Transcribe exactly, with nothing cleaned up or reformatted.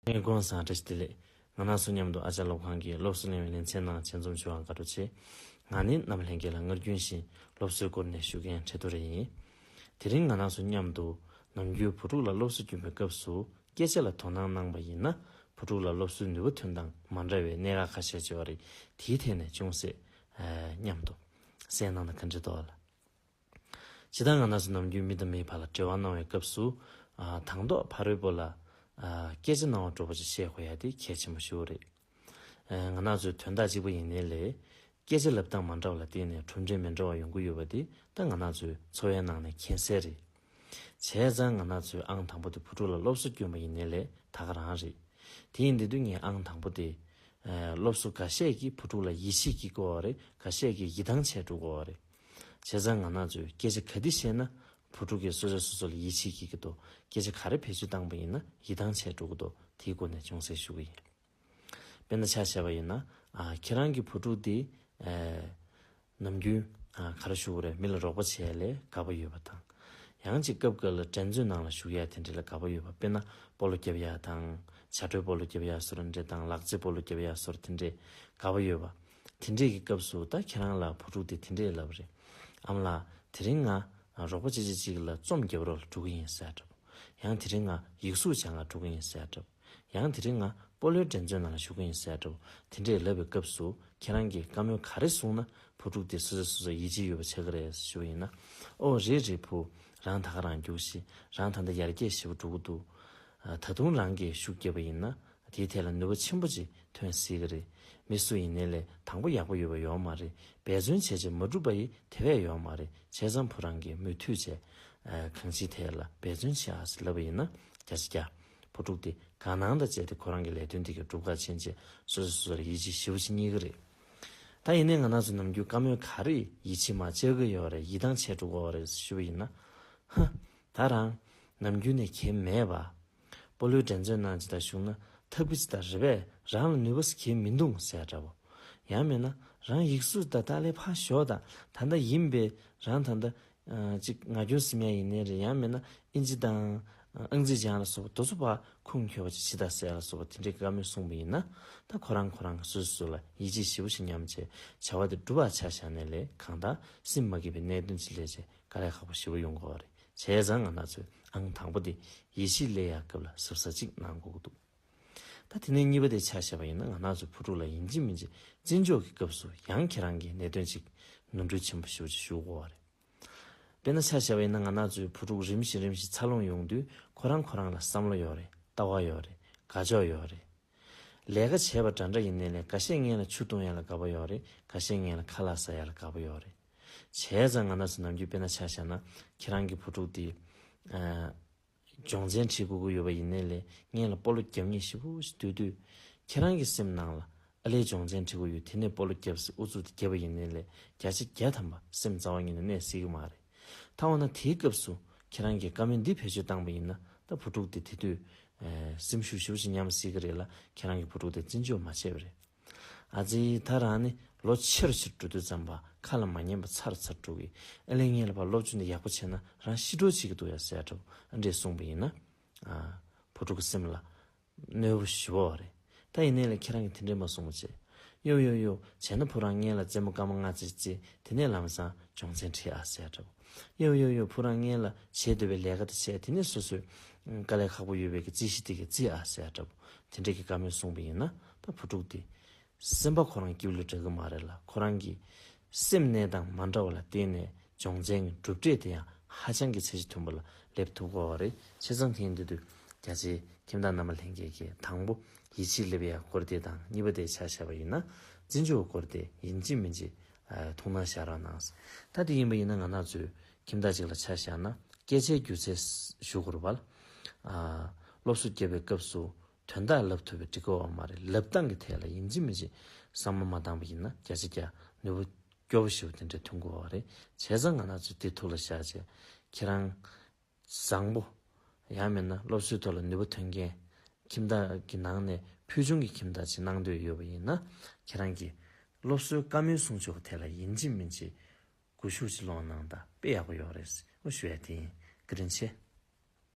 ངས་དགོངས་བཟང་བཀྲ་ཤིས་བདེ་ལེགས། ང་རང་ཚོ་མཉམ་དུ་ཨ་ཅག་སློབ་ཁང་གི་སློབ་གསོ་གླེང་བའི་ལེ་ཚན་ནང་ཆེད་འཛོམས་ཞུ་བར་དགའ་སྤྲོ་ཆེ། ང་ནི་རྣམ་ལྷན་རྒྱས་ལ་སྔར་རྒྱུན་བཞིན་སློབ་གསོའི་སྐོར་ནས་ཞུ་མཁན་ཁྲི་ཐོ་རེ་ཡིན། དེ་རིང་ང་རང་ཚོ་མཉམ་དུ་ནམ་རྒྱུན་བུ་ཕྲུག་ལ་སློབ་གསོ་སྐྱོན་པའི་སྐབས་སུ་སྐད་ཆ་ལ་དོ་སྣང་གནང་པ་ཡིན་ན། བུ་ཕྲུག་ལ་སློབ་གསོའི་ནུས་པ་ཐོན་སྟངས་མ་འདྲ་བའི་གནད་འགག་ཁ་ཤས་ཅིག་ཡོད་རེད། དེའི་ཐད་ནས་ཅུང་ཟད་མཉམ་དུ་གསན་གནང་ན་ག་འདྲ་འདུག་ལ། ཇི་ལྟར་ང་རང་ཚོ་ནམ་རྒྱུན་མི་དང་མིའི་བར་ལ་འབྲེལ་བ་གནང་བའི་སྐབས་སུ། ཨ། དང་ཐོག་ཕ་རོལ་པོ་ལ། ཨ། སྐད་ཆ་གནང་བ་འདྲ་པོ་ཅིག་བཤད་དགོས་ཡ་དེ་གལ་ཆེན་པོ་ཞིག་རེད། ཨ། ང་རང་ཚོའི་དོན་དག་གཅིག་པ་ཡིན་ནའི་ལས། སྐད་ཆ་ལབ་སྟངས་མ་འདྲ་བ་ལ་བརྟེན་ནས་གྲུབ་འབྲས་མི་འདྲ་བ་ཡོང་གི་ཡོད་པ་དེ་ད་ང་རང་ཚོའི་འཚོ་བའི་ནང་ནས་མཁྱེན་གསལ་རེད། བྱས་ཙང་ང་རང་ཚོའི་ཨང་དང་པོ་དེ་བུ་ཕྲུག་ལ་སློབ་གསོ་སྐྱོན་པ་ཡིན་ནའི་ལས་ད་ག་རང་རེད། དེ་ཡིན་དུས་ངས་ཨང་དང་པོ་དེ། ཨ། སློབ་གསོ་འགའ་ཤས་ཀྱིས་བུ་ཕྲུག་ལ་ཡིད་ཆེས་སྐྱེ་གི་ཡོད་རེད། འགའ་ཤས་ཀྱིས་ཡིད་ཐང་ཆད་འགྲོ་གི་ཡོད་རེད། བྱས་ཙང་ང་རང་ཚོས་སྐད་ཆ་ག་དེ་བཤད་ན་བུ་ཕྲུག་གིས་སོ་སོ་སོ་སོ་ལ་ཡིད་ཆེས་སྐྱེ་གི་འདུག་སྐད་ཆ་ག་རེ་བེད་སྤྱོད་བཏང་པ་ཡིན་ན་ཡིད་ཐང་ཆད་འགྲོ་གི་འདུག་དེའི་སྐོར་ནས་ཅུང་ཟད་ཞུ་གི་ཡིན། དཔེར་ན་ཆ་བཞག་པ་ཡིན་ན། ཨ། ཁྱེད་རང་གི་བུ་ཕྲུག་དེ། ཨ། ནམ་རྒྱུན། ཨ། ག་རེ་ཞུ་དགོས་རེད། མི་ལ་རོགས་པ་བྱས་ལས་དགའ་པོ་ཡོད་པ་དང་། ཡང་ཅིག་སྐབས་འགའ་ལ་འགྲན་རྩོད་ནང་ལ་ཞུགས་ཡ་དེ་འདྲ་ལ་དགའ་པོ་ཡོད་པ། དཔེར་ན་སྤོ་ལོ་རྒྱབ་ཡ་དང་། བྱ་དྲོད་སྤོ་ལོ་རྒྱབ་ཡ་བཟོ་འདྲ་དང་། ལག་རྩེད་སྤོ་ལོ་རྒྱབ་ཡ་བཟོ་འདྲ་དེ་འདྲ་དགའ་པོ་ཡོད་པ། དེ་འདྲས་ཀྱི་སྐབས་སུ་ད་ཁྱེད་རང་ལ་བུ་ཕྲུག་དེ་དེ་འདྲས་ལབ་རེད། ཨ་མ་ལགས། དེ་རིང་ང་རོགས་པ་བྱེད་བྱེད་ཅིག་ལ་རྩོམ་རྒྱབ་རོགས་ལ་འགྲོ་གི་ཡིན་ཟེར་འདྲ་པོ། ཡང་དེ་རིང་ང་ཡིག་གཟུགས་སྦྱང་ག་འགྲོ་གི་ཡིན་ཟེར་འདྲ་པོ། ཡང་དེ་རིང་ང་སྤོ་ལོའི་འགྲན་རྩོད་ནང་ལ་ཞུགས་ཀྱི་ཡིན་ཟེར་འདྲ་པོ། དེ་འདྲས་ལབ་པའི་སྐབས་སུ་ཁྱེད་རང་གིས་བཀའ་མོལ་ག་རེ་གསུངས་ན་བུ་ཕྲུག་དེ་སོ་སོས་སོ་སོར་ཡིད་ཆེས་ཡོད་པ་ཆགས་ཀྱི་རེད་ཞུ་བ་ཡིན་ན། ཨོ་རེད་རེད་བུ། རང་ད་ག་རང་རྒྱུགས་ཤིག་རང་ད་ལྟ་ཡར་རྒྱས་ཞེ་པོ་འགྲོ་གི་འདུག་ད་དུང་རང་གིས་ཤུགས་བརྒྱབ་པ་ཡིན་ན་དེའི་ཐད་ལ་ནུས་པ་ཆེན་པོ་ཅིག་ཐོན་སྲིད་ཀྱི་རེད། མི་སུ་ཡིན་ནའི་ལས་དང་པོ་ཡག་པོ་ཡོད་པ་ཡོད་མ་རེད། འབད་བརྩོན་བྱས་བྱས་མ་འགྲུབ་པ་ཡི་དེ་བས་ཡོད་མ་རེད། བྱས་ཙང་བུ་རང་གིས་མུ་མཐུད་བྱས། ཨ། གང་ཅིའི་ཐད་ལ་འབད་བརྩོན་བྱེད་ཨ་ཟེར་ལབ་པ་ཡིན་ན་བརྒྱ་ཆ་བརྒྱ། བུ་ཕྲུག་དེ་དགའ་སྣང་དང་བཅས་ཏེ་ཁོ་རང་གི་ལས་དོན་དེ་གའི་སྒྲུབ་ཁ་ཕྱིན་བྱས་སོ་སོ་སོ་སོར་ཡིད་ཆེས་ཞེ་པོ་ཅིག་རྙེད་ཀྱི་རེད། ད་ཡིན་ནའི་ང་རང་ཚོ་ནམ་རྒྱུན་བཀའ་མོལ་ག་རེ་ཡིད་ཆེས་མ་བྱེད་ཀྱི་ཡོད་རེད། ཡིད་ཐང་ཆད་འགྲོ་གི་ཡོད་རེད་ཞུ་བ་ཡིན་ན། ཧ། ད་རང་ནམ་རྒྱུན་ནས་གལ་མེད་པ། སྤོ་ལོའི་འགྲན་རྩོད་ནང་ཅི་ལྟར་ཞུགས་ན་ཐབས་ཀྱི་ཅི་ལྟར་རེ་བས་རང་ལ་ནུས་པ་ཞིག་གལ་མི་འདུག་ཟེར་འདྲ་པོ། ཡང་མིན་ན་རང་ཡིག་གཟུགས་དང་ཏག་ལས་ཕར་ཞོག་དང་ད་ལྟ་ཡིན་པས་རང་ད་ལྟ་ཅིག་ང་རྒྱུན་སིམ་ཡ་ཡིན་ནའི་རེད། ཡང་མིན་ན་ཨིན་ཇི་དང་ཨང་རྩིས་སྦྱང་ལ་སོགས་པ་དེ་ཚོ་ཕར་ཁུངས་འཁྱོལ་བ་ཅིག་ཅི་ལྟར་ཟེར་ལ་སོགས་པ་དེ་འདྲའི་བཀའ་མོལ་གསུངས་པ་ཡིན་ན། ད་ཁོ་རང་ཁོ་རང་གི་སོ་སོ་སོ་ལ་ཡིད་ཆེས་ཞེ་པོ་ཞིག་ཉམས་བྱས་བྱ་བ་དེ་སྒྲུབ་པར་ཆ་བཞག་ནའི་ལས་གང་ལྟར་སེམས་མ་སྐྱིད་པའི་གནད་དོན་ཅིག་སླེབས་བྱས་དཀའ་ལས་ཁག་པོ་ཞེ་པོ་ཡོང་གི་ཡོད་རེད། བྱས་ཙང་ང་རང་ཚོས་ཨང་དང་པོ་དེ་ཡིད་ཆེས་སླེབས་ཡག་སྐབས་ལ་གཟབ་གཟབ་ཅིག་གནང་དགོས་ཀྱི་འདུག་ད་དེ་ནས་གཉིས་པ་དེ་ཆ་བཞག་པ་ཡིན་ན་ང་རང་ཚོའི་བུ་ཕྲུག་ལ་ཡིན་གཅིག་མིན་གཅིག་བརྩི་འཇོག་གི་སྐབས་སུ་ཡང་ཁྱེད་རང་གིས་གནད་དོན་ཅིག་ནོར་འཁྲུལ་ཆེན་པོ་ཞེ་པོ་ཅིག་ཞུགས་ཀྱི་ཡོད་རེད། དཔེར་ན་ཆ་བཞག་པ་ཡིན་ན་ང་རང་ཚོའི་བུ་ཕྲུག་རིམ་བཞིན་རིམ་བཞིན་འཚར་ལོངས་ཡོང་དུས་ཁོ་རང་ཁོ་རང་ལ་བསམ་བློ་ཡོད་རེད། ལྟ་བ་ཡོད་རེད། དགའ་ཕྱོགས་ཡོད་རེད། ལས་ཀ་བྱས་པ་འདྲ་འདྲ་ཡིན་ནའི་ལས་འགའ་ཤས་ངེད་ལ་ཆུ་བཏུང་ཡ་ལ་དགའ་པོ་ཡོད་རེད། འགའ་ཤས་ངེད་ལ་ཁ་ལག་ཟ་ཡ་ལ་དགའ་པོ་ཡོད་རེད། བྱས་ཙང་ང་རང་ཚོ་ནམ་རྒྱུན་དཔེར་ན་ཆ་བཞག་ན་ཁྱེད་རང་གི་བུ་ཕྲུག་དེ། ཨ། སྦྱོང་ཚན་ཁྲིད་དགོས་ཀྱི་ཡོད་པ་ཡིན་ནའི་ལས་ངེད་ལ་སྤོ་ལོ་རྒྱབ་མཁན་ཞེ་པོ་ཞིག་འདུག་དུས་ཁྱེད་རང་གི་སེམས་ནང་ལ་ཨ་ལས་སྦྱོང་ཚན་ཁྲིད་དགོས་ཡོད། དེ་ནས་སྤོ་ལོ་རྒྱབ་ཟེར་ཨུ་ཚུགས་དེ་བརྒྱབ་པ་ཡིན་ནའི་ལས་བརྒྱ་ཆ་བརྒྱ་ཐམ་པ་སེམས་རྩ་བ་ཉིད་ནས་གནས་སྲིད་ཀྱི་མ་རེད། ད་འོ་ན་དེའི་སྐབས་སུ་ཁྱེད་རང་གིས་བཀའ་མོལ་འདི་བེད་སྤྱོད་བཏང་པ་ཡིན་ན་ད་བུ་ཕྲུག་དེ་དེ་དུས། ཨེ། སེམས་ཤུགས་ཞེ་པོ་ཞིག་ཉམས་སྲིད་ཀྱི་རེད་ལ་ཁྱེད་རང་གི་བུ་ཕྲུག་དེ་བརྩི་འཇོག་མ་བྱས་པ་རེད། ཨ་ཙི་ད་རང་ནི་ལོ་ཆེ་རུ་ཆེ་རུ་འགྲོ་དུས་ཙམ་པ་ཁ་ལ་མ་ཉན་པ་ཚ་རུ་ཚ་རུ་འགྲོ་གི། ཨ་ལས་ངེད་ལ་ཕར་སློབ་སྦྱོང་དེ་ཡག་པོ་བྱས་ན་རང་ཤི་འགྲོ་བྱེད་ཀྱི་འདུག་ཡ་ཟེར་འདྲ་པོ་ཨ་འདྲས་གསུངས་པ་ཡིན་ན། ཨ། བུ་ཕྲུག་གི་སེམས་ལ་གནོད་པ་ཞེ་པོ་རེད། ད་ཡིན་ནའི་ལས་ཁྱེད་རང་གིས་དེ་འདྲས་མ་གསུང་བ་བྱས། ཡོ་ཡོ་ཡོ་བྱས་ན་བུ་རང་ངེད་ལ་རྩེད་མོ་སྐར་མ་ལྔ་རྩེ་རྩེ་དེ་ནས་ལམ་སང་སྦྱོང་ཚན་ཁྲིད་ཨ་ཟེར་འདྲ་པོ། ཡོ་ཡོ་ཡོ་བུ་རང་ངེད་ལ་བྱེད་འདོད་པའི་ལས་ཀ་དེ་བྱས་དེ་ནས་སོ་སོའི་དཀའ་ལས་ཁག་པོ་ཡོད་པའི་གི་རྩིས་གཞི་དེ་གི་རྩིས་ཨ་ཟེར་འདྲ་པོ་དེ་འདྲས་ཀྱི་བཀའ་མོལ་གསུངས་པ་ཡིན་ན་ད་བུ་ཕྲུག་དེ། སེམས་པ་ཁོ་རང་སྐྱིད་པོ་ལ་འགྲོ་གི་མ་རེད་ལ་ཁོ་རང་གི་སེམས་གནས་སྟངས་མ་འདྲ་བ་ལ་བརྟེན་ནས་སྦྱོང་ཚན་གྱི་གྲུབ་འབྲས་དེ་ཡང་ཧ་ཅང་གི་ཚད་གཞི་མཐོན་པོ་ལ་སླེབས་ཐུབ་ཀྱི་ཡོད་རེད། བྱས་ཙང་དེ་ཡིན་དུས་རྒྱ་ཆེའི་ཁྱིམ་བདག་རྣམ་པ་ལྷན་རྒྱས་ཀྱིས་དང་པོ་ཡིད་ཆེས་སླེབས་ཡག་སྐོར་དེ་དང་གཉིས་པ་དེ་ཆ་བཞག་པ་ཡིན་ན་བརྩི་འཇོག་སྐོར་དེ་ཡིན་གཅིག་མིན་གཅིག་ཐུགས་སྣང་བཞག་རོགས་གནང་། ད་དེ་ཡིན་པ་ཡིན་ན་ང་རང་ཚོའི་ཁྱིམ་བདག་ཅིག་ལ་ཆ་བཞག་ན་སྐད་ཆའི་སྒྱུ་རྩལ་ཞུ་དགོས་རེད་པ། སློབ་གསོ་བརྒྱབ་པའི་སྐབས་སུ། དོན་དག་ལབ་ཐུབ་པའི་འགྲིག་གི་ཡོད་མ་རེད། ལབ་སྟངས་ཀྱི་ཐད་ལ་ཡིན་གཅིག་མིན་གཅིག་བསམ་བློ་མ་བཏང་པ་ཡིན་ན་བརྒྱ་ཆ་བརྒྱ་ནུས་པ་སྐྱོ་པོ་ཞེ་པོ་དེ་འདྲ་ཐོན་གྱི་ཡོད་རེད། བྱས་ཙང་ང་རང་ཚོས་དེ་ཐུགས་ལ་བཞག་བྱས་ཁྱེད་རང་བཟང་པོ་ཡང་མིན་ན་སློབ་གསོའི་ཐོག་ལ་ནུས་པ་ཐོན་མཁན་ཁྱིམ་བདག་གི་ནང་ནས་ཕུལ་བྱུང་གི་ཁྱིམ་བདག་ཅིག་གནང་འདོད་ཡོད་པ་ཡིན་ན་ཁྱེད་རང་གིས་སློབ་གསོའི་བཀའ་མོལ་གསུང་ཕྱོགས་ཀྱི་ཐད་ལ་ཡིན་གཅིག་མིན་གཅིག་གུ་ཤུགས་ཅིག་སློང་གནང་དང་དཔེ་ཡག་པོ་ཡོད་རེད། ཨོ་ཞུ་ཡ་དེ་ཡིན། བཀའ་དྲིན་ཆེ།